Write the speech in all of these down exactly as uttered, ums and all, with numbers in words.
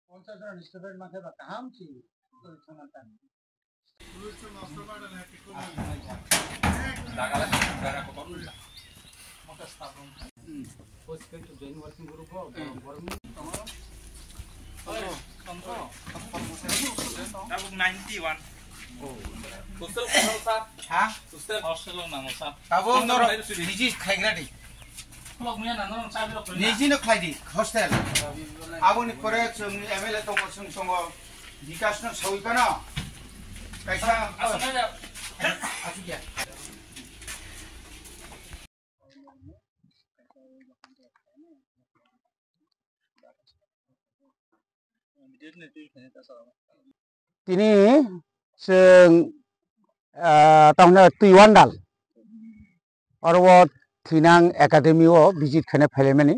পঞ্চাশ জন student মাঝে বা কাহাম ছিল। Tabuk ninety one. Hostel khosol sa? Ha? Hostel hostel nango sa. Tabuk norok niji khaigra di. Khulok muya na norok chabi rok. Niji no khlai di hostel. Aboni pore chwng M L A tongo, chwng tongo. Bikas no sawi pano. Kaisa aswk na. Aswk ya. Tini chwng, ah, tamni Twiwandal oro o Thinang Academy o visit khaina phaimani.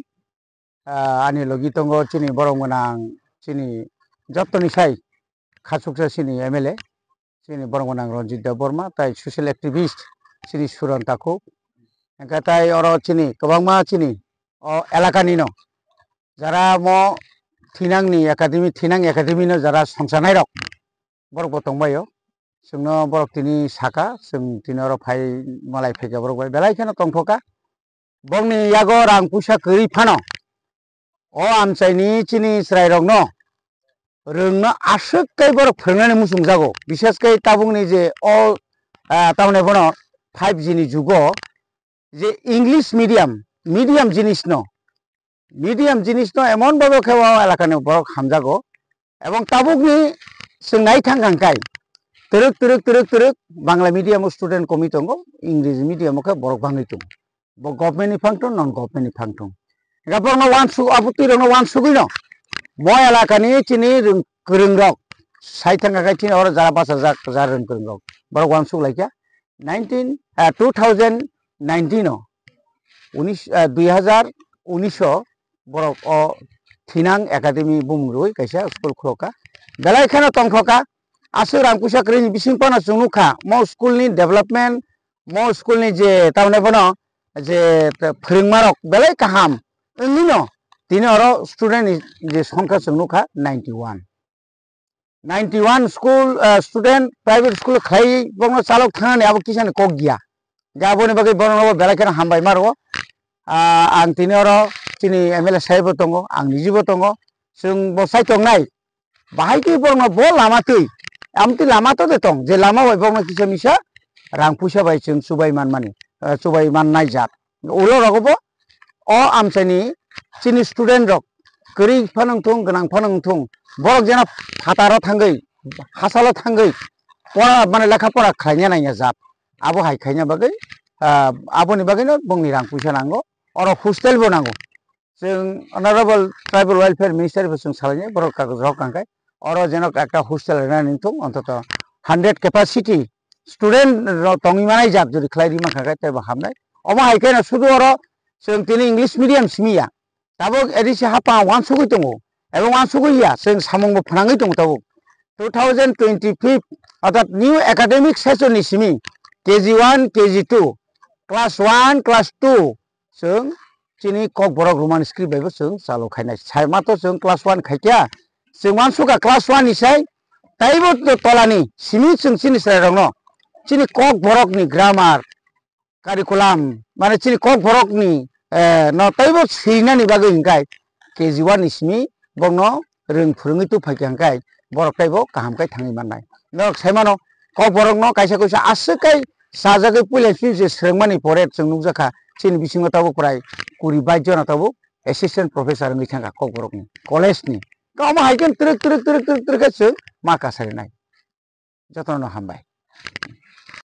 Ah, ani logi tongo chini borok gwnang, chini jottoni sai khachuksa chini M L A, chini borok gwnang Ranjit Debbarma, tai social activist chini Suran Takhuk. Hingkhe tai oro chini kwbangma chini o elakani no jara mo Thinang ni academy, Thinang academy no jara songchanairok borok bo tongbaio. Chwngno borok tini saka, chwng tini oro phai malai phaikha borok bai belai kheno tongthokha. Bongni yago rang puisa kwrwi phano o amchaini chini chwrairokno rwngno aswk khe borok phwrwngnani muchungjago. Bishes khe tabukni je o, ah, tamoni bono five G ni jugo je English medium, medium jinisno, medium jinisno emon bhabe khe o elakani borok hamjago. Ebong tabukni chwng nai thang kha hwnkhe twrwk, twrwk, twrwk, twrwk Bangla medium o student komwi tongo, English medium o khe borok bangwi tongo. Bo government ni phang thung, non government ni phang thung. Hingkhe borokno uansuk, abo twi rokno uansugwi no mo elakani chini rwng-, kwrwng rok sai thang kha khe chini oro jara bachajak jara rwng kwrwng rok borok uansuk lai kha. Nineteen, ah, two thousand nineteen o, unis, ah, dui hazar unis o borok o Thinang Academy bumung rwui kaisa school khulokha. Belai kheno tongthokha. Aswk rang puisa kwrwini bising phano chwng nukha mo school ni development, mo school ni je tamni bono je phwrwngmarok belai kaham wngwi no tini oro student ni je songkha chwng nukha ninety one. Ninety one school, ah, student private school khlai bokno chalok thangnani abo kisani kok giya. Ga aboni bagwi borokno bo belai kheno hambai ma rwo. Ah, ang tini oro chini M L A sahib bo tongo, ang niji bo tongo. Chwng bo sai tongnai. Bahai twi borokno bo lama twi. Amtwi lama to de tong, je lama bai borokno kisa misa rang puisa bai chwng chubai manmani, ah, chubai mannai jat. Ulo rogo bo o amchaini chini student rok kwrwi phano wngthung, gwnang phano wngthung, borok jeno phataro thangwi, hachalo thangwi pora, mane lekha pora khlaina nangya jat. Abo hai khaina bagwi, ah, aboni bagwino bongni rang puisa nango, oro hostel bo nango. Chwng Honorable Tribal Welfare Minister bo chwng salainai, borok kagoj rok kangkhe oro jeno ekta hostel rwnani wngthung, ontoto hundred capacity student rok tongwi manai jak jodi khlai ri mankha khe teibo hamnai. Omo hai kheno sudu oro chwng tini English medium simi ya. Tabuk A D C hapang uansugwi tongo, ebo uansugwi ya, chwng samung bo phwnangwi tongo tabuk. Two thousand twenty-five, orthat new academic session ni simi K G one, K G two, class one, class two, chwng chini Kokborok Roman script bai bo chwng chalo khainai. Sai ma to chwng class one khaikya, chwng uansukha class one ni sai, taibo to tolani simi chwng chini chwrairokno chini Kokborokni grammar, curriculum, mane chini Kokborokni, eh, no taibo swinani bagwi hwnkhe K G one ni simi bokno rwng phwrwngwi tubuphaikha hwnkhe borok taibo kaham khe thangwi mannai. Norok sai mano, Kokborokno kaisa kaisa aswk khe chajagwi puila simi je swrwngmani pore chwng nukjakha, chini bisingo tabuk prai kuri bais jona tabuk assistant professor wngwi thangkha Kokborokni college ni. Omo hai khe twrwk, twrwk, twrwk, twrwk, twrwk khe chwng ma kasarinai. Jotono hambai.